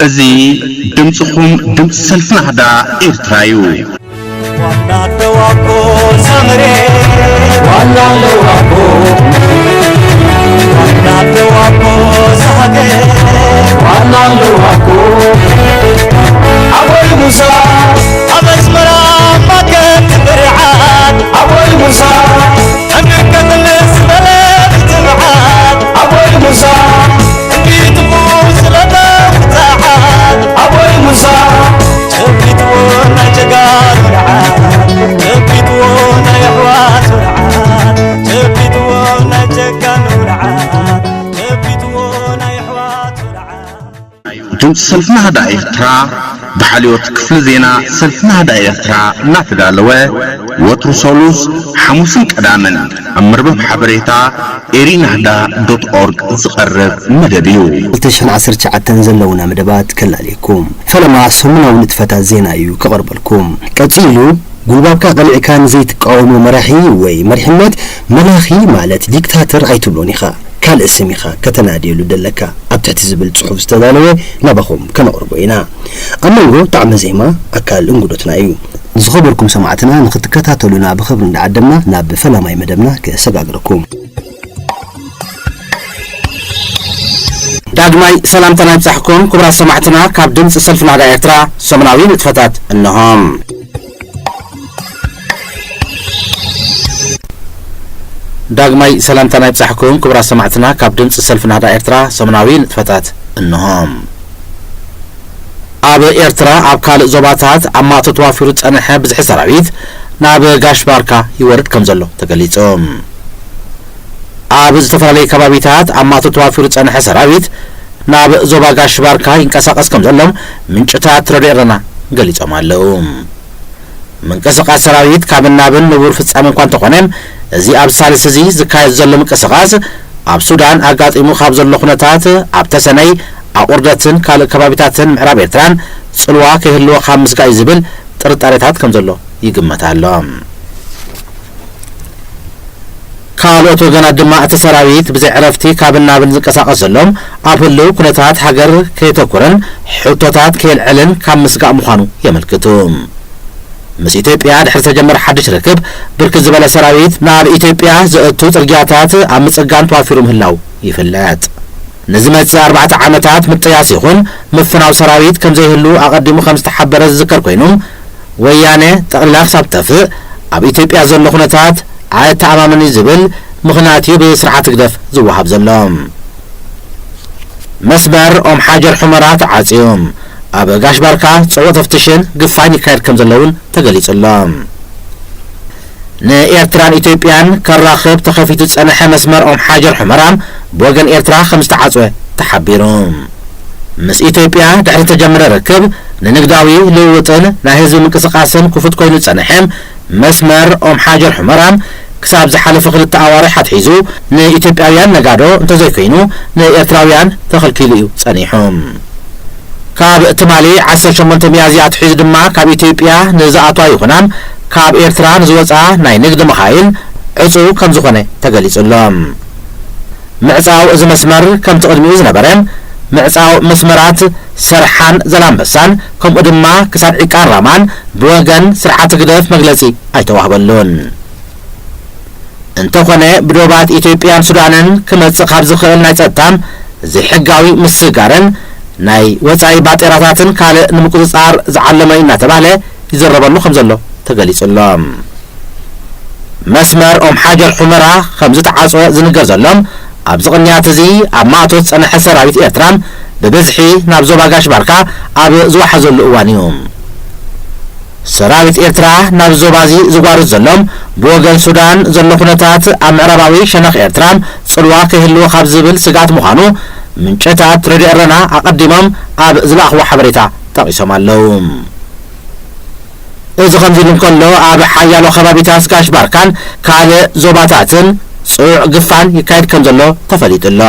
እዚ ድምፅኹም፣ ድምፂ ሰልፊ ናህዳ ኤርትራ እዩ። ዋና ኣለዋ እኮ ሳምሬ፣ ዋና ኣለዋ እኮ፣ ዋና ኣለዋ እኮ ሳምሬ፣ ዋና ኣለዋ እኮ። ኣቦይ ሙሳ ኣብ ኣስመራ ማከት ብርዓት፣ ኣቦይ ሙሳ ኣንቀጥልስ በለ ብትብዓት፣ ኣቦይ ሙሳ እንዲትሙ ስለተ ብትዓት፣ ኣቦይ ሙሳ ጨቢጥዎ ናይ ጀጋኑ ርዓት፣ ጨቢጥዎ ናይ ኣሕዋት ርዓት፣ ጨቢጥዎ ናይ ጀጋኑ ርዓት፣ ጨቢጥዎ ናይ ኣሕዋት ርዓት። ድምፂ ሰልፊ ናህዳ ኤርትራ ብሓልዮት ክፍሊ ዜና ሰልፊ ናህዳ ኤርትራ እናተዳለወ፣ ወትሩ ሰሉስ፣ ሓሙስን ቀዳምን ኣብ መርበብ ሓበሬታ ኤሪናህዳ ዶት ኦርግ ዝቐርብ መደብ እዩ። ክልተ ሽሕን ዓሰርተ ትሽዓተን ዘለውና መደባት ከላልየኩም። ፈለማ ሰሙናዊ ንጥፈታት ዜና እዩ ክቐርበልኩም። ቀጺሉ፣ ጉልባብካ ቀሊዕካ ንዘይትቃወሞ መራሒ ወይ መሪሕነት መላኺ ማለት ዲክታተር ኣይትብሎን ኢኻ። ካልእ ስም ኢኻ ከተናድየሉ ደለካ ኣብ ትሕቲ ዝብል ጽሑፍ ዝተዳለወ ናባኹም ከነቕርቦ ኢና። ኣብ መንጎ ጣዕመ ዜማ ኣካል እንግዶትና እዩ። ዝኸበርኩም ሰማዕትና ንኽትከታተሉና ብኽብሪ እንዳዓደምና ናብ ፈላማይ መደብና ክሰጋግረኩም። ዳግማይ ሰላምታና ይብጻሕኩም ክቡራት ሰማዕትና ካብ ድምፂ ሰልፊ ናህዳ ኤርትራ ሰሙናዊ ንጥፈታት እንሆም። ዳግማይ ሰላምታና ይብጻሕኩም ክቡራት ሰማዕትና ካብ ድምፂ ሰልፊ ናህዳ ኤርትራ ሰሙናዊ ንጥፈታት እንሆም። ኣብ ኤርትራ ኣብ ካልእ ዞባታት ኣብ ማእቶ ተዋፊሩ ዝጸንሐ ብዝሒ ሰራዊት ናብ ጋሽ ባርካ ይወርድ ከም ዘሎ ተገሊጹ። ኣብ ዝተፈላለዩ ከባቢታት ኣብ ማእቶ ተዋፊሩ ዝጸንሐ ሰራዊት ናብ ዞባ ጋሽ ባርካ ይንቀሳቐስ ከም ዘሎ ምንጭታት ረድዮ ኤረና ገሊጾም ኣለዉ። ምንቅስቓስ ሰራዊት ካብን ናብን ንቡር ፍጻሜ እኳ እንተኾነ፣ እዚ ኣብ ሳልስ እዚ ዝካየድ ዘሎ ምንቅስቓስ ኣብ ሱዳን ኣጋጢሙ ካብ ዘሎ ኩነታት ኣብ ተሰነይ፣ ኣቑርደትን ካልእ ከባቢታትን ምዕራብ ኤርትራን ጽልዋ ከይህልዎ ካብ ምስጋእ እዩ ዝብል ጥርጣሬታት ከም ዘሎ ይግመት ኣሎ። ካልኦት ወገናት ድማ እቲ ሰራዊት ብዘይ ዕረፍቲ ካብን ናብን ዝንቀሳቐስ ዘሎ ኣብ ህልው ኩነታት ሃገር ከየተኩርን ሕቶታት ከየልዕልን ካብ ምስጋእ ምዃኑ የመልክቱ። ምስ ኢትዮጵያ ድሕሪ ዝተጀመረ ሓድሽ ርክብ ብርክት ዝበለ ሰራዊት ናብ ኢትዮጵያ ዘእቱ ጽርግያታት ኣብ ምጽጋን ተዋፊሩ ምህላው ይፍለጥ። ንዝመጽእ ኣርባዕተ ዓመታት ምጥያስ ይኹን ምፍናው ሰራዊት ከም ዘይህሉ ኣቐዲሙ ከም ዝተሓበረ ዝዝከር ኮይኑ፣ ወያነ ጠቕሊላ ክሳብ ትጠፍእ ኣብ ኢትዮጵያ ዘሎ ኩነታት ኣየተኣማምንን እዩ ዝብል ምኽንያት እዩ ብስርዓት ህግደፍ ዝወሃብ ዘሎ። መስመር ኦም ሓጀር ሑመራ ተዓጽዩ። ኣብ ጋሽ ባርካ ጽዑቕ ተፍትሽን ግፋይን ይካየድ ከም ዘሎ እውን ተገሊጹ ኣሎ። ንኤርትራን ኢትዮጵያን ከራኽብ ተኸፊቱ ዝጸንሐ መስመር ኦም ሓጀር ሑመራ ብወገን ኤርትራ ከም ዝተዓጽወ ተሓቢሩ። ምስ ኢትዮጵያ ድሕሪ ዝተጀመረ ርክብ ንንግዳዊ ልውውጥን ናይ ህዝቢ ምንቅስቓስን ክፉት ኮይኑ ዝጸንሐ መስመር ኦም ሓጀር ሑመራ ክሳብ ዝሓለፈ ክልተ ኣዋርሕ ኣትሒዙ ንኢትዮጵያውያን ነጋዶ እንተዘይኮይኑ ንኤርትራውያን ተኸልኪሉ እዩ ጸኒሑ። ካብ ትማሊ ዓሰርተ ሸሞንተ ሚያዝያ ኣትሒዙ ድማ ካብ ኢትዮጵያ ንዝኣትዋ ይኹና ካብ ኤርትራ ንዝወጻ ናይ ንግዲ መኻይን ዕጹው ከም ዝኾነ ተገሊጹ ኣሎ። ምዕጻው እዚ መስመር ከምቲ ቅድሚኡ ዝነበረ ምዕጻው መስመራት ሰርሓን ዘላንበሳን ከምኡ ድማ ክሳብ ዒቃን ራማን ብወገን ስርዓት ህግደፍ መግለጺ ኣይተዋህበሉን። እንተኾነ ብዶባት ኢትዮጵያን ሱዳንን ክመጽእ ካብ ዝኽእል ናይ ጸጥታ ዘይሕጋዊ ምስግጋርን ናይ ወጻኢ ባጤራታትን ካልእ ንምቁጽጻር ዝዓለመ እዩ እናተባህለ ይዝረበሉ ከም ዘሎ ተገሊጹ ኣሎ። መስመር ኦም ሓጀር ሑመራ ከም ዝተዓጽወ ዝንገር ዘሎ ኣብዚ ቅንያት እዚ ኣብ ማእቶ ዝጸንሐ ሰራዊት ኤርትራ ብብዝሒ ናብ ዞባ ጋሽ ባርካ ኣብ ዝወሓዘሉ እዋን እዩ። ሰራዊት ኤርትራ ናብ ዞባ እዚ ዝጓርዝ ዘሎ ብወገን ሱዳን ዘሎ ኩነታት ኣብ ምዕራባዊ ሸነኽ ኤርትራ ጽልዋ ከይህልዎ ካብ ዝብል ስግኣት ምዃኑ ምንጭታት ሬድዮ ኤረና ኣቐዲሞም ኣብ ዝለኣኽዎ ሓበሬታ ጠቒሶም ኣለዉ። እዚ ከምዚ ኢሉ እንከሎ ኣብ ሓያሎ ከባቢታት ጋሽ ባርካን ካልእ ዞባታትን ጽዑቕ ግፋን ይካየድ ከም ዘሎ ተፈሊጡ ኣሎ።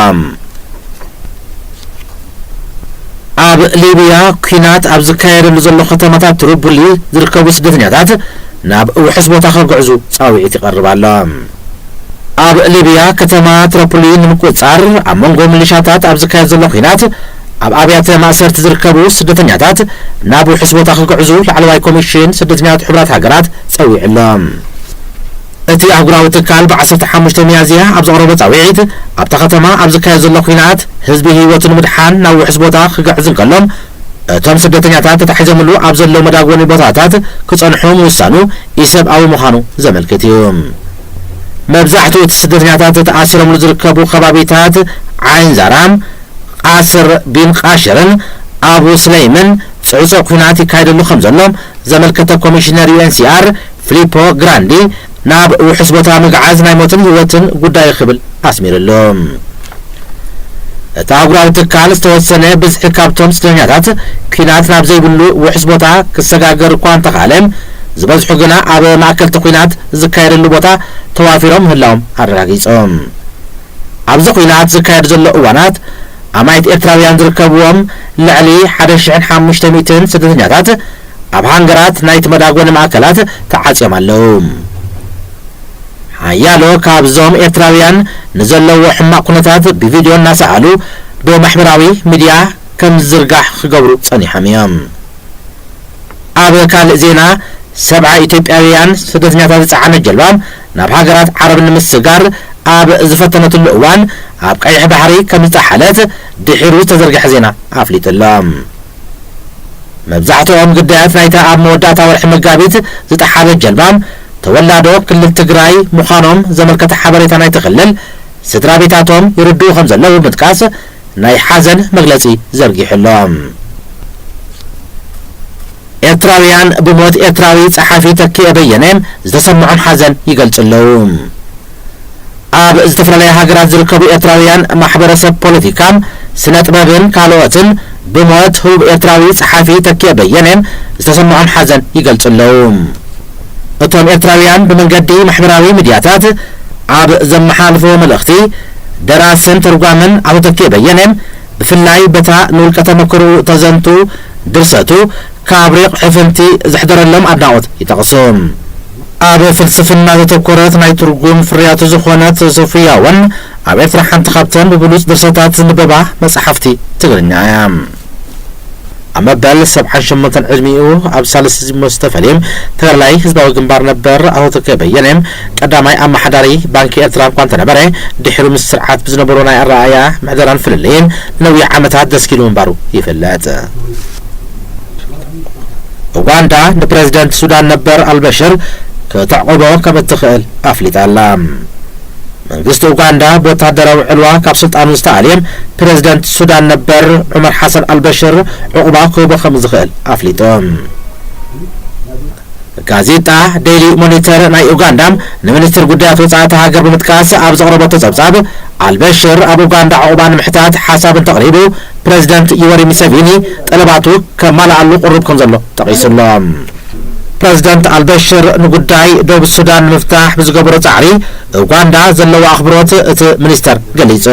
ኣብ ሊብያ ኲናት ኣብ ዝካየደሉ ዘሎ ከተማታት ትሪፖሊ ዝርከቡ ስደተኛታት ናብ ውሑስ ቦታ ክጉዕዙ ጻውዒት ይቐርብ ኣሎ። ኣብ ሊብያ ከተማ ትሪፖሊ ንምቁጽጻር ኣብ መንጎ ሚሊሻታት ኣብ ዝካየድ ዘሎ ኲናት ኣብ ኣብያተ ማእሰርቲ ዝርከቡ ስደተኛታት ናብ ውሑስ ቦታ ክግዕዙ ላዕለዋይ ኮሚሽን ስደተኛታት ሕቡራት ሃገራት ጸዊዑ ኣሎ። እቲ ኣህጉራዊ ትካል ብ15 ሚያዝያ ኣብ ዘቕረቦ ጻውዒት፣ ኣብታ ከተማ ኣብ ዝካየድ ዘሎ ኲናት ህዝቢ ህይወቱ ንምድሓን ናብ ውሑስ ቦታ ክግዕዝ እንከሎ፣ እቶም ስደተኛታት ተታሒዞምሉ ኣብ ዘለዉ መዳጎኒ ቦታታት ክጸንሑ ምውሳኑ ኢሰብኣዊ ምዃኑ ዘመልክት እዩ። መብዛሕትኡ እቲ ስደተኛታት ተኣሲሮምሉ ዝርከቡ ከባቢታት ዓይን ዛራም፣ ቃስር ቢን ቃሽርን ኣቡ ስለይምን ጽዕጹዕ ኲናት ይካየደሉ ከም ዘሎ ዘመልከተ ኮሚሽነር ዩ ኤን ሲ ኣር ፊሊፖ ግራንዲ፣ ናብ ውሑስ ቦታ ምግዓዝ ናይ ሞትን ህይወትን ጉዳይ ክብል ኣስሚርሉ። እቲ ኣህጉራዊ ትካል ዝተወሰነ ብዝሒ ካብቶም ስደተኛታት ኲናት ናብ ዘይብሉ ውሑስ ቦታ ክሰጋገር እኳ እንተኻእለ፣ ዝበዝሑ ግና ኣብ ማእከልቲ ኲናት ዝካየደሉ ቦታ ተዋፊሮም ምህላዎም ኣረጋጊጾም። ኣብዚ ኲናት ዝካየድ ዘሎ እዋናት፣ ኣማኢት ኤርትራውያን ዝርከብዎም ልዕሊ ሓደ ሽሕን ሓሙሽተ ሚእትን ስደተኛታት ኣብ ሃንገራት ናይቲ መዳጎኒ ማእከላት ተዓጽዮም ኣለዉ። ሓያሎ ካብዞም ኤርትራውያን ንዘለዎ ሕማቕ ኩነታት ብቪድዮ እናሰኣሉ ብማሕበራዊ ሚድያ ከም ዝዝርጋሕ ክገብሩ ጸኒሖም እዮም። ኣብ ካልእ ዜና፣ ሰብዓ ኢትዮጵያውያን ስደተኛታት ዝጸዓነት ጀልባ ናብ ሃገራት ዓረብ ንምስጋር ኣብ ዝፈተነትሉ እዋን ኣብ ቀይሕ ባሕሪ ከም ዝጠሓለት ድሒሩ ዝተዘርግሐ ዜና ኣፍሊጡ ኣሎ። መብዛሕትኦም ግዳያት ናይታ ኣብ መወዳእታ ወርሒ መጋቢት ዝጠሓለት ጀልባ ተወላዶ ክልል ትግራይ ምዃኖም ዘመልከተ ሓበሬታ ናይቲ ክልል፣ ስድራ ቤታቶም ይርድኡ ከም ዘለዉ ብምጥቃስ ናይ ሓዘን መግለጺ ዘርጊሑ ኣሎ። ኤርትራውያን ብሞት ኤርትራዊ ጸሓፊ ተኪኤ በየነ ዝተሰምዖም ሓዘን ይገልጹ ኣለዉ። ኣብ ዝተፈላለያ ሃገራት ዝርከቡ ኤርትራውያን ማሕበረሰብ ፖለቲካ፣ ስነ ጥበብን ካልኦትን ብሞት ህቡብ ኤርትራዊ ጸሓፊ ተኪኤ በየነ ዝተሰምዖም ሓዘን ይገልጹ ኣለዉ። እቶም ኤርትራውያን ብመንገዲ ማሕበራዊ ሚድያታት ኣብ ዘመሓላልፍዎ መልእኽቲ፣ ደራስን ተርጓምን ኣቶ ተኪኤ በየነ፣ ብፍላይ በታ ንውልቀ ተመክሮኡ ተዘንቱ ድርሰቱ ካብ ሪቕ ሕፍንቲ ዘሕደረሎም ኣድናቖት ይጠቕሱ። ኣብ ፍልስፍና ዘተኮረት ናይ ትርጉም ፍርያቱ ዝኾነት ሶፍያ እውን ኣብ ኤርትራ ሓንቲ ካብተን ብብሉጽ ድርሰታት ዝንበባ መጽሓፍቲ ትግርኛ እያ። ኣብ መበል ሰብዓን ሸሞንተን ዕድሚኡ ኣብ ሳልስቲ ዝሞት ዝተፈልየ ተጋዳላይ ህዝባዊ ግንባር ነበር ኣቶ ተኪኤ በየነ፣ ቀዳማይ ኣመሓዳሪ ባንኪ ኤርትራ እኳ እንተነበረ፣ ድሒሩ ምስ ስርዓት ብዝነበሮ ናይ ኣረኣእያ ምሕደራን ፍልልይን ንነዊሕ ዓመታት ደስኪሉ ምንባሩ ይፍለጥ። ኡጋንዳ ንፕረዚደንት ሱዳን ነበር ኣልበሽር ከተዕቁቦ ከም እትኽእል ኣፍሊጣ ኣላ። መንግስቲ ኡጋንዳ ብወተሃደራዊ ዕልዋ ካብ ስልጣኑ ዝተኣልየ ፕረዚደንት ሱዳን ነበር ዑመር ሓሰን ኣልበሽር ዕቑባ ክህቦ ከም ዝኽእል ኣፍሊጡ። ጋዜጣ ዴይሊ ሞኒተር ናይ ኡጋንዳ ንሚኒስትር ጉዳያት ወጻኢ እታ ሃገር ብምጥቃስ ኣብ ዘቕረበቶ ጸብጻብ፣ ኣልበሽር ኣብ ኡጋንዳ ዕቑባ ንምሕታት ሓሳብ እንተቕሪቡ፣ ፕረዚደንት ዩወሪ ሙሴቪኒ ጠለባቱ ከማልኣሉ ቅሩብ ከም ዘሎ ጠቒሱ ኣሎ። ፕረዚደንት ኣልበሽር ንጉዳይ ደቡብ ሱዳን ንምፍታሕ ብዝገበሮ ጻዕሪ ኡጋንዳ ዘለዋ ኣኽብሮት እቲ ሚኒስተር ገሊጹ።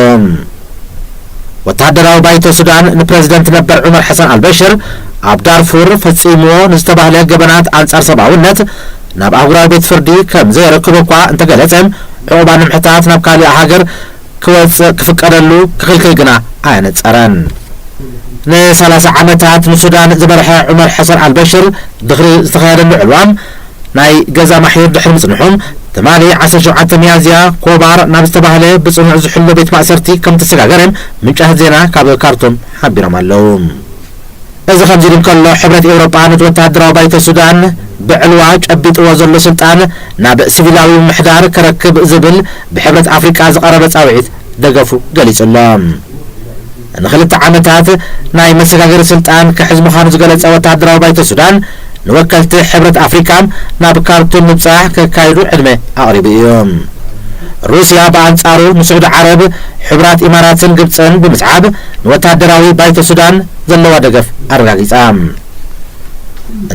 ወተሃደራዊ ባይቶ ሱዳን ንፕረዚደንት ነበር ዑመር ሓሰን ኣልበሽር ኣብ ዳርፉር ፈጺምዎ ንዝተባህለ ገበናት ኣንጻር ሰብኣውነት ናብ ኣህጉራዊ ቤት ፍርዲ ከም ዘየረክቦ እኳ እንተገለጸ፣ ዕቑባ ንምሕታት ናብ ካልእ ሃገር ክወጽእ ክፍቀደሉ ክኽልክል ግና ኣየነጸረን። ን30 ዓመታት ንሱዳን ዝመርሐ ዑመር ሓሰን ኣልበሽር ድሕሪ ዝተኻየደሉ ዕልዋ ናይ ገዛ ማሕዩር ድሕሪ ምጽንሑ፣ ትማሊ ዓሰርተ ሸውዓተ ሚያዝያ ኮባር ናብ ዝተባህለ ብጽኑዕ ዝሕሎ ቤት ማእሰርቲ ከም ተሰጋገረ ምንጫት ዜና ካብ ካርቱም ሓቢሮም ኣለዉ። እዚ ከምዚ ኢሉ እንከሎ፣ ሕብረት ኤውሮጳ ነቲ ወተሃደራዊ ባይቶ ሱዳን ብዕልዋ ጨቢጥዎ ዘሎ ስልጣን ናብ ሲቪላዊ ምምሕዳር ከረክብ ዝብል ብሕብረት ኣፍሪቃ ዝቐረበ ጻውዒት ደገፉ ገሊጹ ኣሎ። ንኽልተ ዓመታት ናይ መሰጋገሪ ስልጣን ክሕዝ ምዃኑ ዝገለጸ ወተሃደራዊ ባይቶ ሱዳን፣ ንወከልቲ ሕብረት ኣፍሪቃ ናብ ካርቱም ምብጻሕ ከካይዱ ዕድመ ኣቕሪቡ እዩ። ሩስያ ብኣንጻሩ ንስዑዲ ዓረብ፣ ሕቡራት ኢማራትን ግብጽን ብምስዓብ ንወተሃደራዊ ባይቶ ሱዳን ዘለዋ ደገፍ ኣረጋጊጻ።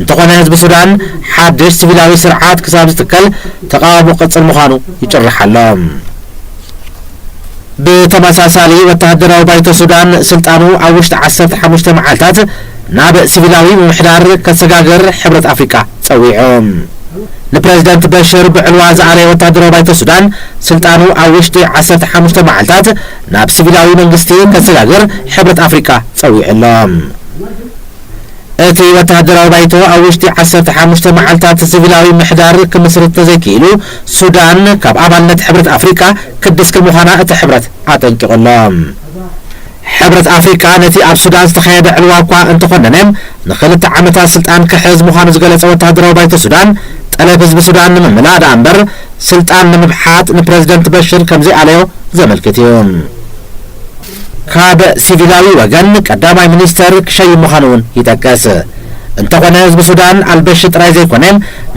እንተኾነ ህዝቢ ሱዳን ሓድሽ ሲቪላዊ ስርዓት ክሳብ ዝትከል ተቓውሞ ክቕጽል ምዃኑ ይጭርሕ ኣሎ። ብተመሳሳሊ ወተሃደራዊ ባይቶ ሱዳን ስልጣኑ ኣብ ውሽጢ ዓሰርተ ሓሙሽተ መዓልታት ናብ ሲቪላዊ ምምሕዳር ከሰጋግር ሕብረት ኣፍሪቃ ጸዊዑ። ንፕረዚደንት በሽር ብዕልዋ ዝኣለየ ወታደራዊ ባይቶ ሱዳን፣ ስልጣኑ ኣብ ውሽጢ ዓሰርተ ሓሙሽተ መዓልታት ናብ ሲቪላዊ መንግስቲ ከሰጋግር ሕብረት ኣፍሪቃ ጸዊዑ ኣሎ። እቲ ወታደራዊ ባይቶ ኣብ ውሽጢ ዓሰርተ ሓሙሽተ መዓልታት ሲቪላዊ ምሕዳር ክምስርት ተዘይክኢሉ፣ ሱዳን ካብ ኣባልነት ሕብረት ኣፍሪቃ ክድስክል ምዃና እቲ ሕብረት ኣጠንቂቑ ኣሎ። ሕብረት ኣፍሪቃ ነቲ ኣብ ሱዳን ዝተኻየደ ዕልዋ እኳ እንተኾነነ፣ ንኽልተ ዓመታት ስልጣን ክሕዝ ምዃኑ ዝገለጸ ወታደራዊ ባይቶ ሱዳን፣ ጠለብ ህዝቢ ሱዳን ንምምላእ ደኣ እምበር፣ ስልጣን ንምብሓት ንፕረዚደንት በሽር ከም ዘይኣለዮ ዘመልክት እዩ። ካብ ሲቪላዊ ወገን ቀዳማይ ሚኒስተር ክሸይም ምዃኑ እውን ይጠቅስ። እንተኾነ ህዝቢ ሱዳን ኣልበሽር ጥራይ ዘይኮነ፣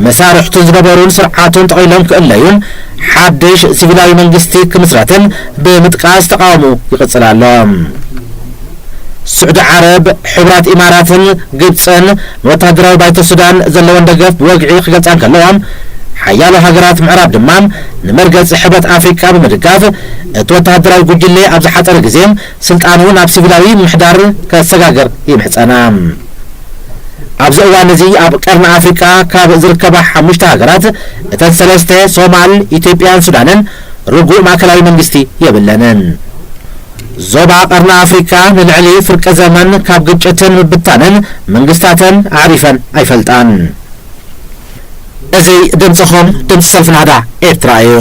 መሳርሕቱን ዝነበሩን ስርዓቱን ጠቕሊሎም ክእለዩን ሓድሽ ሲቪላዊ መንግስቲ ክምስረትን ብምጥቃስ ተቓውሞ ይቕጽል ኣሎ። ስዑዲ ዓረብ፣ ሕቡራት ኢማራትን ግብጽን ንወታደራዊ ባይቶ ሱዳን ዘለወን ደገፍ ብወግዒ ክገልጻ እንከለዋ፣ ሓያሎ ሃገራት ምዕራብ ድማ ንመርገጺ ሕብረት ኣፍሪቃ ብምድጋፍ፣ እቲ ወታደራዊ ጉጅለ ኣብ ዝሓጸረ ግዜ ስልጣኑ ናብ ሲቪላዊ ምሕዳር ከሰጋግር ይምሕጸና። ኣብዚ እዋን እዚ ኣብ ቀርኒ ኣፍሪቃ ካብ ዝርከባ ሓሙሽተ ሃገራት፣ እተን ሰለስተ፣ ሶማል፣ ኢትዮጵያን ሱዳንን፣ ርጉእ ማእከላዊ መንግስቲ የብለንን። ዞባ ቀርኒ ኣፍሪቃ ንልዕሊ ፍርቂ ዘመን ካብ ግጭትን ምብታንን መንግስታተን ኣዕሪፈን ኣይፈልጣን። እዚ ድምፅኹም፣ ድምፂ ሰልፊ ናህዳ ኤርትራ እዩ።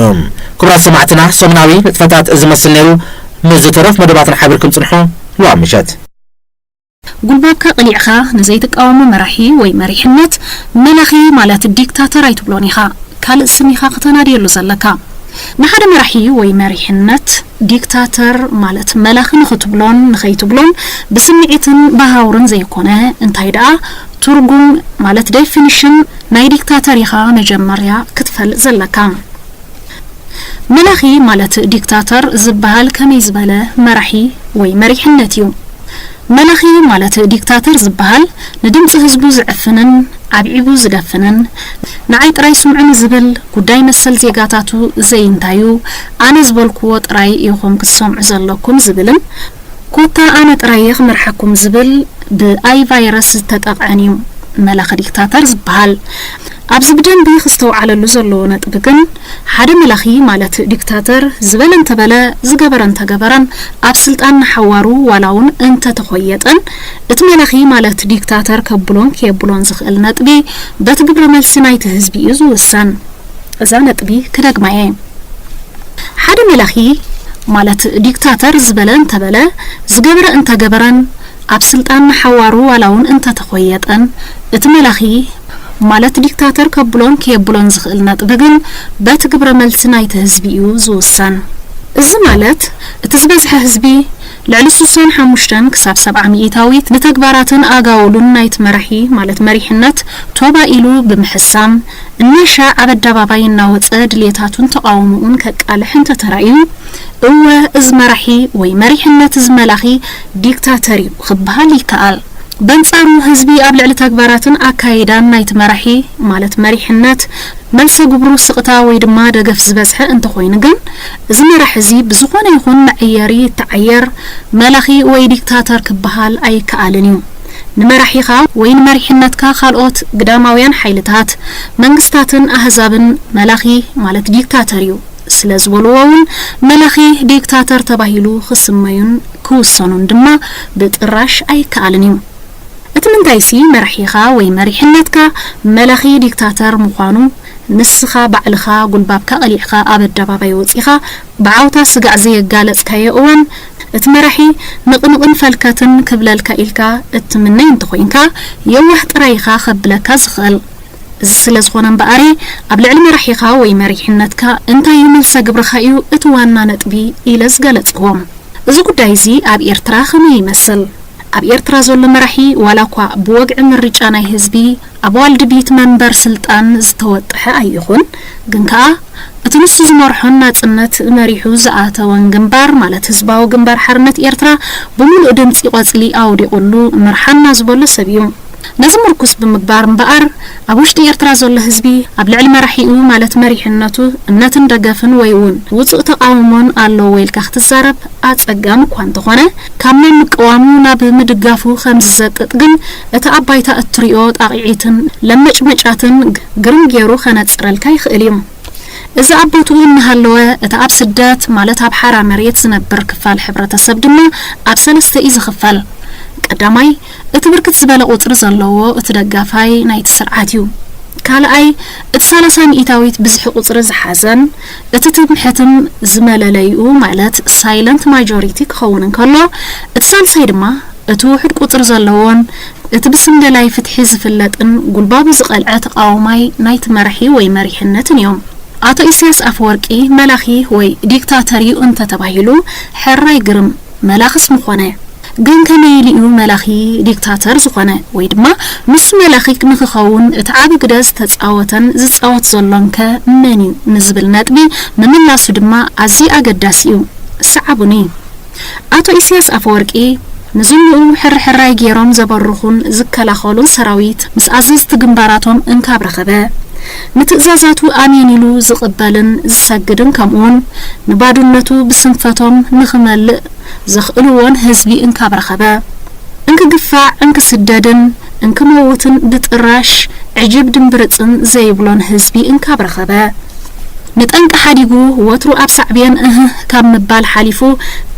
ክቡራት ሰማዕትና፣ ሰሙናዊ ንጥፈታት እዚ መስል ነይሩ። ምስ ዝተረፍ መደባትና ሓቢርኩም ጽንሑ። ልዋ ምሸት። ጉልባብካ ቀሊዕኻ ንዘይትቃወሞ መራሒ ወይ መሪሕነት መላኺ ማለት ዲክታተር ኣይትብሎን ኢኻ። ካልእ ስም ኢኻ ክተናድየሉ ዘለካ። ንሓደ መራሒ ወይ መሪሕነት ዲክታተር ማለት መላኺ ንኽትብሎን ንኸይትብሎን ብስምዒትን ብሃውርን ዘይኮነ፣ እንታይ ደኣ ትርጉም ማለት ዴፊኒሽን ናይ ዲክታተር ኢኻ መጀመርያ ክትፈልጥ ዘለካ። መላኺ ማለት ዲክታተር ዝበሃል ከመይ ዝበለ መራሒ ወይ መሪሕነት እዩ? መላኺ ማለት ዲክታተር ዝበሃል ንድምፂ ህዝቡ ዝዕፍንን ዓብዒቡ ዝደፍንን፣ ንዓይ ጥራይ ስምዑኒ ዝብል፣ ጉዳይ መሰል ዜጋታቱ ዘይንታዩ፣ ኣነ ዝበልክዎ ጥራይ ኢኹም ክትሰምዑ ዘለኩም ዝብልን፣ ኮታ ኣነ ጥራይ እየ ክመርሓኩም ዝብል ብኣይ ቫይረስ ዝተጠቕዐን እዩ መላኺ ዲክታተር ዝበሃል። ኣብዚ ብደንቢ ክስተውዓለሉ ዘለዎ ነጥቢ ግን፣ ሓደ መላኺ ማለት ዲክታተር ዝበለ እንተበለ፣ ዝገበረ እንተገበረን፣ ኣብ ስልጣን ንሓዋሩ ዋላ እውን እንተተኾየጠን፣ እቲ መላኺ ማለት ዲክታተር ከብሎን ከየብሎን ዝኽእል ነጥቢ በቲ ግብረ መልሲ ናይቲ ህዝቢ እዩ ዝውሰን። እዛ ነጥቢ ክደግማ እየ። ሓደ መላኺ ማለት ዲክታተር ዝበለ እንተበለ፣ ዝገበረ እንተገበረን፣ ኣብ ስልጣን ንሓዋሩ ዋላ እውን እንተተኾየጠን፣ እቲ መላኺ ማለት ዲክታተር ከብሎን ከየብሎን ዝኽእል ነጥቢ ግን በቲ ግብረ መልሲ ናይቲ ህዝቢ እዩ ዝውሰን። እዚ ማለት እቲ ዝበዝሐ ህዝቢ ልዕሊ ስሳን ሓሙሽተን ክሳብ ሰብዓ ሚኢታዊት ንተግባራትን ኣጋውሉን ናይቲ መራሒ ማለት መሪሕነት ቶባ ኢሉ ብምሕሳም፣ እናሻዕ ኣብ ኣደባባይ እናወጸ ድልየታቱን ተቓውሞኡን ከቃልሕ እንተተራእዩ፣ እወ፣ እዚ መራሒ ወይ መሪሕነት እዚ መላኺ ዲክታተር እዩ ክበሃል ይከኣል። በንጻሩ፣ ህዝቢ ኣብ ልዕሊ ተግባራትን ኣካይዳን ናይቲ መራሒ ማለት መሪሕነት መልሰ ግብሩ ስቕታ ወይ ድማ ደገፍ ዝበዝሐ እንተኾይኑ ግን፣ እዚ መራሒ እዚ ብዝኾነ ይኹን መዐየሪ ይተዓየር፣ መላኺ ወይ ዲክታተር ክበሃል ኣይከኣልን እዩ። ንመራሒኻ ወይ ንመሪሕነትካ ካልኦት ግዳማውያን ሓይልታት፣ መንግስታትን ኣህዛብን መላኺ ማለት ዲክታተር እዩ ስለ ዝበልዎ እውን መላኺ ዲክታተር ተባሂሉ ክስመዩን ክውሰኑን ድማ ብጥራሽ ኣይከኣልን እዩ። እቲ ምንታይሲ መራሒኻ ወይ መሪሕነትካ መላኺ ዲክታተር ምዃኑ ንስኻ ባዕልኻ ጉልባብካ ቀሊዕካ ኣብ ኣደባባይ ወጺኻ ብዓውታ ስጋዕ ዘየጋለጽካዮ እዋን፣ እቲ መራሒ ንቕንቕን ፈልከትን ክብለልካ ኢልካ እትምነይ እንተኾይንካ፣ የዋህ ጥራይ ኢኻ ከብለካ ዝኽእል። እዚ ስለ ዝኾነ እምበኣሪ፣ ኣብ ልዕሊ መራሒኻ ወይ መሪሕነትካ እንታይ እዩ መልሰ ግብርኻ እዩ እቲ ዋና ነጥቢ ኢለ ዝገለጽክዎ። እዚ ጉዳይ እዚ ኣብ ኤርትራ ከመይ ይመስል? ኣብ ኤርትራ ዘሎ መራሒ ዋላ እኳ ብወግዒ ምርጫ ናይ ህዝቢ ኣባል ድቢት መንበር ስልጣን ዝተወጠሐ ኣይኹን፣ ግን ከኣ እቲ ንሱ ዝመርሖን ናጽነት መሪሑ ዝኣተወን ግንባር ማለት ህዝባዊ ግንባር ሓርነት ኤርትራ ብምሉእ ድምጺ ቆጽሊ ኣውዲቑሉ ምርሓና ዝበሎ ሰብ እዩ። ነዚ ምርኩስ ብምግባር እምበኣር፣ ኣብ ውሽጢ ኤርትራ ዘሎ ህዝቢ ኣብ ልዕሊ መራሒኡ፣ ማለት መሪሕነቱ፣ እምነትን ደገፍን ወይ እውን ውጹእ ተቓውሞን ኣለዎ ኢልካ ክትዛረብ ኣጸጋሚ እኳ እንተኾነ፣ ካብ ናይ ምቅዋሙ ናብ ምድጋፉ ከም ዝዘቅጥ ግን እቲ ኣብ ባይታ እትሪኦ ጣቕዒትን ለመጭመጫትን ግርም ገይሩ ከነጽረልካ ይኽእል እዩ። እዚ ኣብ ቦትኡ እናሃለወ፣ እቲ ኣብ ስደት፣ ማለት ኣብ ሓራ መሬት ዝነብር ክፋል ሕብረተሰብ ድማ ኣብ ሰለስተ እዩ ዝኽፈል። ቀዳማይ፣ እቲ ብርክት ዝበለ ቁጽሪ ዘለዎ እቲ ደጋፋይ ናይቲ ስርዓት እዩ። ካልኣይ፣ እቲ ሰላሳ ሚእታዊት ብዝሒ ቁጽሪ ዝሓዘን እቲ ትምሕትም ዝመለለይኡ፣ ማለት ሳይለንት ማጆሪቲ ክኸውን እንከሎ፣ እቲ ሳልሳይ ድማ እቲ ውሑድ ቁጽሪ ዘለዎን እቲ ብስም ደላይ ፍትሒ ዝፍለጥን ጉልባቡ ዝቐልዐ ተቓዋማይ ናይቲ መራሒ ወይ መሪሕነትን እዮም። ኣቶ ኢሳያስ ኣፈወርቂ መላኺ ወይ ዲክታተር እዩ እንተተባሂሉ፣ ሕራይ ግርም፣ መላኽስ ምኾነ። ግን ከመይ ኢሉ እዩ መላኺ ዲክታተር ዝኾነ? ወይ ድማ ንሱ መላኺ ንኽኸውን እቲ ዓቢ ግደ ዝተጻወተን ዝጻወት ዘሎን ከ መን እዩ ንዝብል ነጥቢ ምምላሱ ድማ ኣዝዩ ኣገዳሲ እዩ። ሰዓቡኒ። ኣቶ ኢሳያስ ኣፈወርቂ ንዝንኡ ሕርሕራይ ገይሮም ዘበርኹን ዝከላኸሉን ሰራዊት ምስ ኣዘዝቲ ግንባራቶም እንካብ ረኸበ፣ ንትእዛዛቱ ኣሜን ኢሉ ዝቕበልን ዝሰግድን፣ ከምኡውን ንባዶነቱ ብስንፈቶም ንኽመልእ ዘኽእልዎን ህዝቢ እንካብ ረኸበ፣ እንክግፋዕ፣ እንክስደድን እንክመውትን ብጥራሽ ዕጅብ ድምብርጽን ዘይብሎን ህዝቢ እንካብ ረኸበ፣ ንጠንቂ ሓዲጉ ወትሩ ኣብ ሳዕቤን እህህ ካብ ምባል ሓሊፉ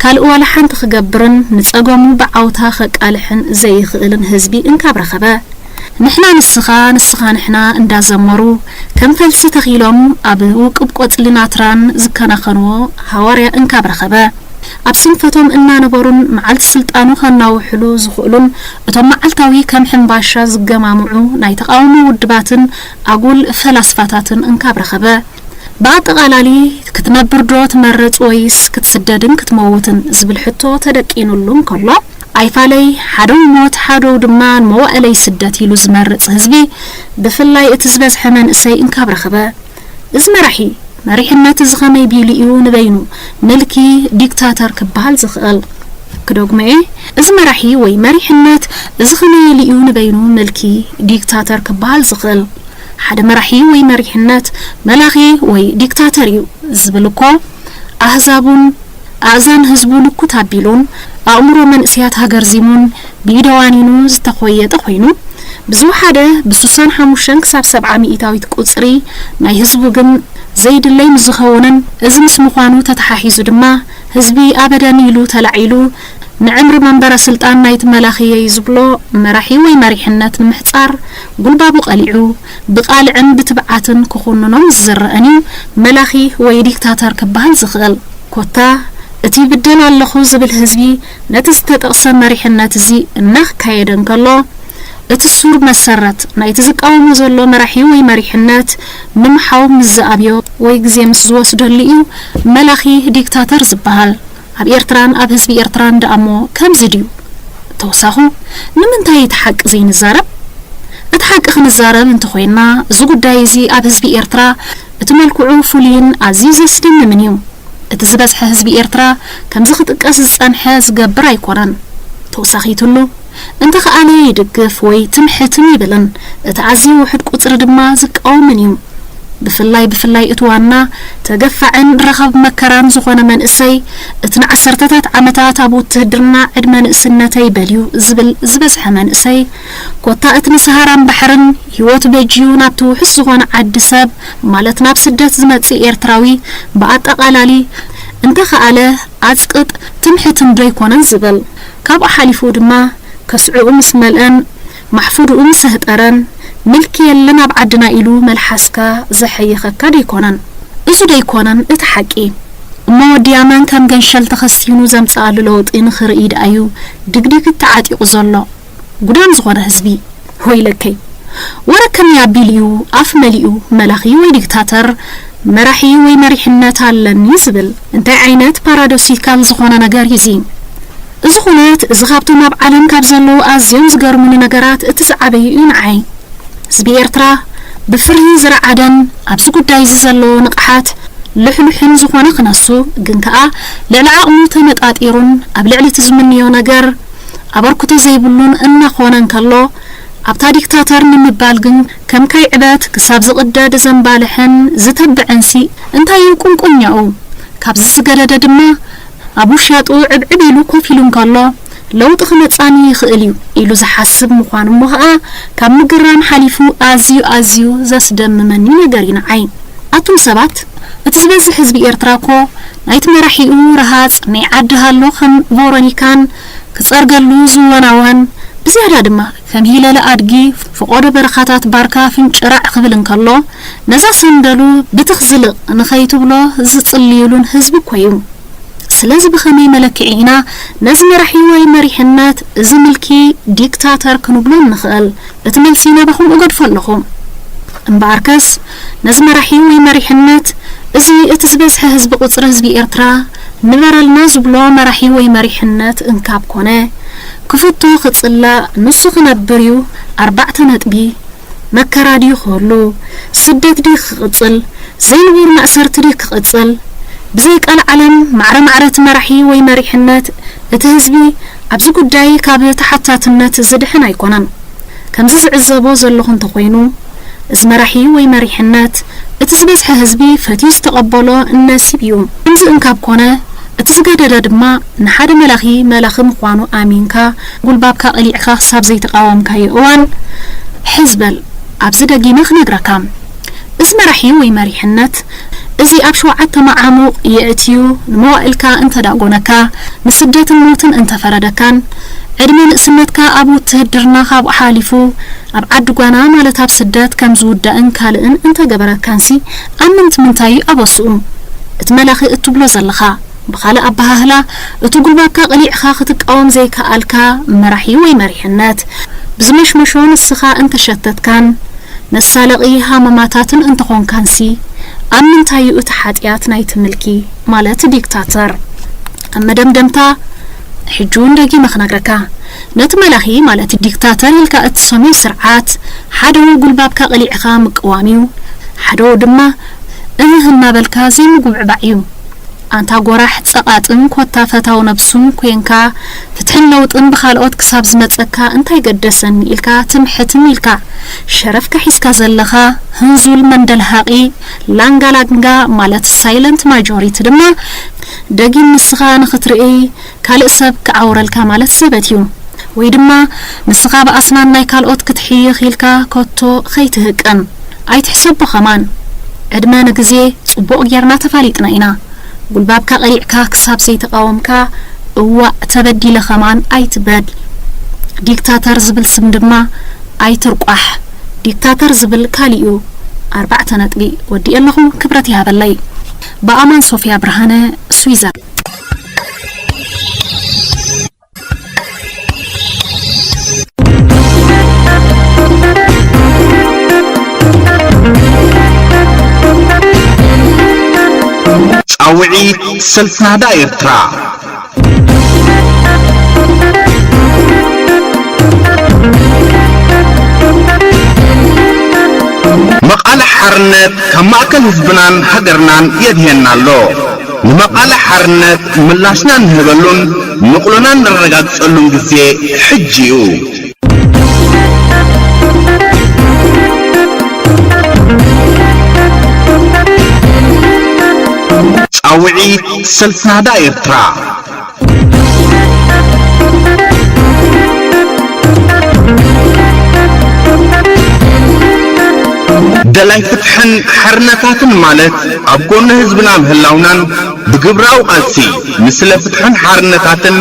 ካልእ ዋላ ሓንቲ ክገብርን ንጸገሙ ብዓውታ ከቃልሕን ዘይኽእልን ህዝቢ እንካብ ረኸበ፣ ንሕና ንስኻ፣ ንስኻ ንሕና እንዳዘመሩ፣ ከም ፈልሲ ተኺሎም ኣብ ውቁብ ቆጽሊ ናትራን ዝከናኸንዎ ሃዋርያ እንካብ ረኸበ፣ ኣብ ስንፈቶም እናነበሩን መዓልቲ ስልጣኑ ከናውሕሉ ዝኽእሉን እቶም መዓልታዊ ከም ሕምባሻ ዝገማምዑ ናይ ተቓውሞ ውድባትን ኣጉል ፈላስፋታትን እንካብ ረኸበ፣ ብኣጠቓላሊ ክትነብር ዶ ትመርጽ ወይስ ክትስደድን ክትመውትን ዝብል ሕቶ ተደቂኑሉ እንከሎ፣ ኣይፋለይ ሓደው ሞት ሓደው ድማ ንመዋእለይ ስደት ኢሉ ዝመርጽ ህዝቢ፣ ብፍላይ እቲ ዝበዝሐ መንእሰይ እንካብ ረኸበ። እዚ መራሒ መሪሕነት እዚ ኸመይ ቢሉ እዩ ንበይኑ ምልኪ ዲክታተር ክበሃል ዝኽእል? ክደግሞ እየ፣ እዚ መራሒ ወይ መሪሕነት እዚ ኸመይ ኢሉ እዩ ንበይኑ ምልኪ ዲክታተር ክበሃል ዝኽእል? ሓደ መራሒ ወይ መሪሕነት መላኺ ወይ ዲክታተር እዩ ዝብል እኮ ኣህዛቡን ኣእዛን ህዝቡ ንኩት ኣቢሉን ኣእምሮ መንእሰያት ሃገርዚሙን ብኢደዋኒኑ ዝተኾየጠ ኮይኑ፣ ብዝወሓደ ብስሳን ሓሙሽተን ክሳብ ሰብዓ ሚእታዊት ቁጽሪ ናይ ህዝቡ ግን ዘይድለይ ምስ ዝኸውንን፣ እዚ ምስ ምዃኑ ተተሓሒዙ ድማ ህዝቢ ኣበደን ኢሉ ተላዒሉ ንዕምሪ መንበረ ስልጣን ናይቲ መላኺየይ ዝብሎ መራሒ ወይ መሪሕነት ንምሕጻር ጉልባቡ ቀሊዑ ብቓልዕን ብትብዓትን ክኹንኖ ምስ ዝረኣን እዩ መላኺ ወይ ዲክታተር ክበሃል ዝኽእል። ኮታ እቲ ይብደል ኣለኹ ዝብል ህዝቢ ነቲ ዝተጠቕሰ መሪሕነት እዚ እናካየደ እንከሎ፣ እቲ ሱር መሰረት ናይቲ ዝቃወሞ ዘሎ መራሒ ወይ መሪሕነት ንምሓው ምስ ዝኣብዮ ወይ ግዜ ምስ ዝወስደሉ እዩ መላኺ ዲክታተር ዝበሃል። ኣብ ኤርትራን ኣብ ህዝቢ ኤርትራን ደኣሞ ከምዚ ድዩ? ተወሳኹ፣ ንምንታይ እቲ ሓቂ ዘይንዛረብ? እቲ ሓቂ ክንዛረብ እንተኾይንና፣ እዚ ጉዳይ እዚ ኣብ ህዝቢ ኤርትራ እቲ መልክዑ ፍሉይን ኣዝዩ ዘስደምምን እዩ። እቲ ዝበዝሐ ህዝቢ ኤርትራ ከምዚ ክጥቀስ ዝጸንሐ ዝገብር ኣይኮነን። ተወሳኺትሉ፣ እንተኸኣለ ይድግፍ ወይ ትምሕትን ይብልን፣ እቲ ኣዝዩ ውሑድ ቁጽሪ ድማ ዝቃወምን እዩ። ብፍላይ ብፍላይ እቲ ዋና ተገፋዕን ረኻብ መከራን ዝኾነ መንእሰይ፣ እቲ ንዓሰርተታት ዓመታት ኣብ ውትህድርና ዕድመ ንእስነተይ በልዩ ዝብል ዝበዝሐ መንእሰይ፣ ኮታ እቲ ንሰሃራን ባሕርን ህይወት በጅዩ ናብቲ ውሑስ ዝኾነ ዓዲ ሰብ፣ ማለት ናብ ስደት ዝመጽእ ኤርትራዊ ብኣጠቓላሊ፣ እንተኸኣለ ኣጽቅጥ፣ ትምሕትን ዶ ኣይኮነን ዝብል። ካብኡ ሓሊፉ ድማ ከስዕኡ ምስ መልአን ማሕፉድኡ ምስ ኣህጠረን፣ ምልኪ የለን ኣብ ዓድና ኢሉ መልሓስካ ዘሐይኸካ ደይኮነን? እሱ ደይኮነን እቲ ሓቂ? እሞ ወዲ ያመን ከም ገንሸል ተኸሲኑ ዘምጽኣሉ ለውጢ ንኽርኢ ደኣዩ ድግዲግ ተዓጢቑ ዘሎ? ጉዳም ዝኾነ ህዝቢ። ወይለከይ። ወረ ከመይ ኣቢሉ እዩ ኣፍ መሊኡ መላኺ ወይ ዲክታተር፣ መራሒ ወይ መሪሕነት ኣለኒ ዝብል? እንታይ ዓይነት ፓራዶሲካል ዝኾነ ነገር እዩ እዚ? እዚ ኩነት እዚ ካብቶም ኣብ ዓለም ካብ ዘለዉ ኣዝዮም ዝገርሙኒ ነገራት እቲ ዝዓበዩ እዩ ንዓይ። ህዝቢ ኤርትራ ብፍርሂ ዝረዓደን ኣብዚ ጉዳይ እዚ ዘለዎ ንቕሓት ልሕሉሕን ዝኾነ ክነሱ፣ ግን ከኣ ልዕሊ ዓቕሙ ተመጣጢሩን ኣብ ልዕሊ እቲ ዝምንዮ ነገር ኣበርክቶ ዘይብሉን እናኾነ እንከሎ፣ ኣብታ ዲክታተር ንምባል ግን ከም ካይ ዕበት ክሳብ ዝቕደድ ዘንባልሕን ዝተብዕንሲ እንታይ እዩ ቁንቁኛኡ? ካብዚ ዝገደደ ድማ ኣብ ውሻጡ ዕብዕብ ኢሉ ኮፍ ኢሉ እንከሎ ለውጢ ክመጻኒ ይኽእል እዩ ኢሉ ዝሓስብ ምዃኑ እሞ ኸኣ ካብ ምግራም ሓሊፉ ኣዝዩ ኣዝዩ ዘስደምመኒ ነገር እዩ ንዓይ። ኣቱም ሰባት፣ እቲ ዝበዝሕ ህዝቢ ኤርትራ እኮ ናይቲ መራሒኡ ረሃጽ ናይ ዓዲ ሃሎ ከም ቮሮኒካን ክጸርገሉ ዝወናወን፣ ብዝያዳ ድማ ከም ሂለለ ኣድጊ ፈቖዶ በረኻታት ባርካ ፍንጭራዕ ክብል እንከሎ፣ ነዛ ሰንደሉ ብትኽ ዝልቕ ንኸይትብሎ ዝጽልዩሉን ህዝቢ እኮ እዩ። ስለዚ ብኸመይ መለክዒ ኢና ነዚ መራሒ ወይ መሪሕነት እዚ ምልኪ ዲክታተር ክንብሎ እንኽእል? እቲ መልሲ ናባኹም እገድፎ ኣለኹ። እምበኣርከስ ነዚ መራሒ ወይ መሪሕነት እዚ እቲ ዝበዝሐ ህዝቢ ቁጽሪ ህዝቢ ኤርትራ ንበረልና ዝብሎ መራሒ ወይ መሪሕነት እንካብ ኮነ ክፍቶ ክጽላእ ንሱ ክነብር እዩ ኣርባዕተ ነጥቢ መከራ ድዩ ክህሉ? ስደት ድዩ ክቕጽል? ዘይንቡር ማእሰርቲ ድዩ ክቕጽል? ብዘይ ቃል ዓለም ማዕረ ማዕረ እቲ መራሒ ወይ መሪሕነት እቲ ህዝቢ ኣብዚ ጉዳይ ካብ ተሓታትነት ዝድሕን ኣይኮነን። ከምዚ ዝዕዘቦ ዘለኹ እንተኾይኑ፣ እዚ መራሒ ወይ መሪሕነት እቲ ዝበዝሐ ህዝቢ ፈትዩ ዝተቐበሎ ነሲብ እዩ። ከምዚ እንካብ ኮነ፣ እቲ ዝገደደ ድማ ንሓደ መላኺ መላኺ ምዃኑ ኣሚንካ፣ ጉልባብካ ቀሊዕካ ክሳብ ዘይተቓወምካዮ እዋን፣ ሕዝ በል፣ ኣብዚ ደጊመ ክነግረካ። እዚ መራሒ ወይ መሪሕነት፣ እዚ ኣብ ሸውዓተ መዓሙቕ የእትዩ ንመዋእልካ እንተዳጎነካ፣ ንስደትን ሞትን እንተፈረደካን፣ ዕድመ ንእስነትካ ኣብ ውትህድርና ካብኡ ሓሊፉ ኣብ ዓዲ ጓና ማለት ኣብ ስደት ከም ዝውዳእን ካልእን እንተገበረካንሲ፣ ኣብ ምንት ምንታይ እዩ ኣበስኡ? እቲ መላኺ እትብሎ ዘለኻ፣ ብኻልእ ኣበሃህላ፣ እቲ ጉልባብካ ቀሊዕኻ ክትቃወም ዘይከኣልካ መራሒ ወይ መሪሕነት፣ ብዝመሽመሾ ንስኻ እንተሸተትካን መሳለቒ ሃመማታትን እንተኾንካንሲ፣ ኣብ ምንታይ እዩ እቲ ሓጢኣት ናይቲ ምልኪ ማለት ዲክታተር? ኣብ መደምደምታ፣ ሕጂ እውን ደጊመ ክነግረካ፣ ነቲ መላኺ ማለት ዲክታተር ኢልካ እትሰምዮ ስርዓት፣ ሓደኡ ጉልባብካ ቀሊዕኻ ምቅዋም እዩ፣ ሓደኡ ድማ እህህ እናበልካ ዘይምጉብዕባዕ እዩ። ኣንታ ጎራሕ ጸቓጥን ኮታ ፈታው ነብሱን ኮንካ፣ ፍትሕን ለውጥን ብኻልኦት ክሳብ ዝመጸካ እንታይ ገደሰኒ ኢልካ ትምሕትም ኢልካ ሸረፍካ ሒዝካ ዘለኻ ህንዙል መንደልሃቒ ላንጋላንጋ ማለት ሳይለንት ማጆሪቲ ድማ ደጊም ንስኻ ንኽትርኢ ካልእ ሰብ ክዓውረልካ ማለት ዘበት እዩ። ወይ ድማ ንስኻ ብኣስናን ናይ ካልኦት ክትሕይኽ ኢልካ ኮቶ ከይትህቀን። ኣይትሕሰቦ ከማን። ዕድመ ንግዜ ጽቡቕ ጌርና ተፋሊጥና ኢና። ጉልባብካ ቀሊዕካ ክሳብ ዘይተቓወምካ እዋእ ተበዲለ ከማን ኣይትበል። ዲክታተር ዝብል ስም ድማ ኣይትርቋሕ። ዲክታተር ዝብል ካሊኡ ኣርባዕተ ነጥቢ ወዲኤ ኣለኹ። ክብረት ይሃበለይ። ብኣማን ሶፊያ ብርሃነ፣ ስዊዘር። ጻውዒት ሰልፊ ናህዳ ኤርትራ። መቓልሕ ሓርነት ካብ ማእከል ህዝብናን ሃገርናን የድህየና ኣሎ። ንመቓልሕ ሓርነት ምላሽና ንህበሉን ንቕሎና ነረጋግጸሉን ግዜ ሕጂ እዩ። ጻውዒት ሰልፊ ናህዳ ኤርትራ። ደላይ ፍትሕን ሓርነታትን ማለት ኣብ ጎኒ ህዝብና ምህላውናን ብግብራዊ ቃልሲ ንስለ ፍትሕን ሓርነታትን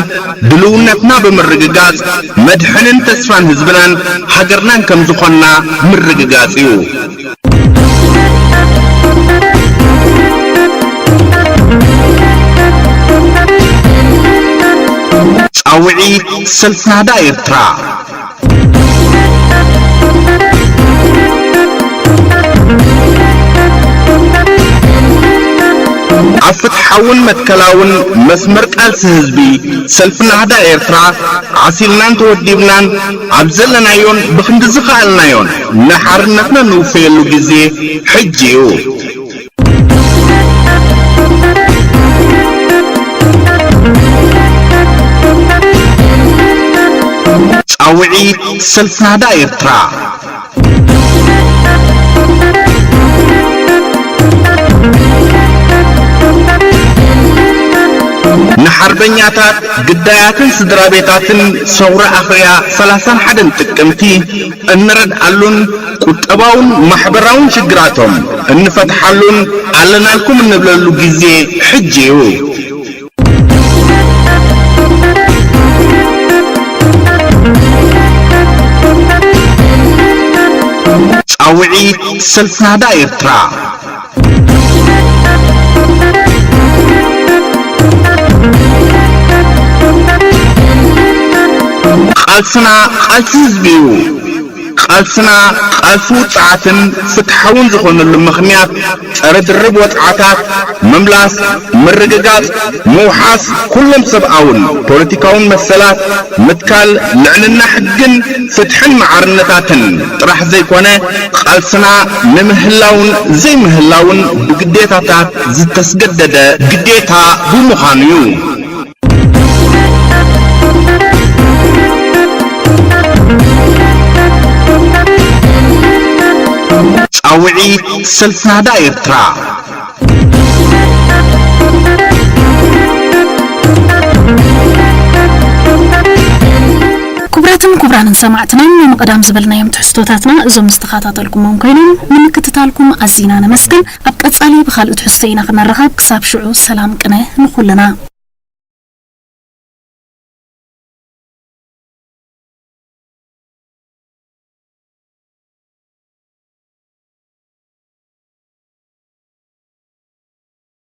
ድልውነትና ብምርግጋጽ መድሕንን ተስፋን ህዝብናን ሃገርናን ከም ዝኾንና ምርግጋጽ እዩ። ጻውዒት ሰልፊ ናህዳ ኤርትራ። ኣብ ፍትሓውን መትከላውን መስመር ቃልሲ ህዝቢ፣ ሰልፊ ናህዳ ኤርትራ ዓሲልናን ተወዲብናን ኣብ ዘለናዮን ብኽንዲ ዝኸኣልናዮን ንሓርነትና ንውፈየሉ ግዜ ሕጂ እዩ። ጻውዒት ጻውዒት ሰልፊ ናህዳ ኤርትራ። ንሓርበኛታት፣ ግዳያትን ስድራ ቤታትን ሰውራ ኣኽርያ ሰላሳን ሓደን ጥቅምቲ እንረድኣሉን ቁጠባውን ማሕበራውን ሽግራቶም እንፈትሓሉን ኣለናልኩም እንብለሉ ግዜ ሕጂ እዩ። ጻውዒት ሰልፊ ናህዳ ኤርትራ። ቃልስና ቃልሲ ህዝቢ እዩ። ቃልስና ቃልሲ ውጽዓትን ፍትሓውን ዝኾነሉ ምኽንያት፣ ጸረ ድርብ ወጽዓታት፣ ምምላስ፣ ምርግጋጽ፣ ምውሓስ ኩሎም ሰብኣውን ፖለቲካውን መሰላት፣ ምትካል ልዕልና ሕግን ፍትሕን ማዕርነታትን ጥራሕ ዘይኮነ፣ ቃልስና ንምህላውን ዘይምህላውን ብግዴታታት ዝተስገደደ ግዴታ ብምዃኑ እዩ። ጻውዒት ሰልፊ ናህዳ ኤርትራ። ክቡራትን ክቡራንን ሰማዕትና፣ ንምቕዳም ዝበልናዮም ትሕዝቶታትና እዞም ዝተኸታተልኩሞም ኮይኖም፣ ንምክትታልኩም ኣዚና ነመስግን። ኣብ ቀጻሊ ብኻልእ ትሕዝቶ ኢና ክንራኸብ። ክሳብ ሽዑ ሰላም ቅነ ንኹልና።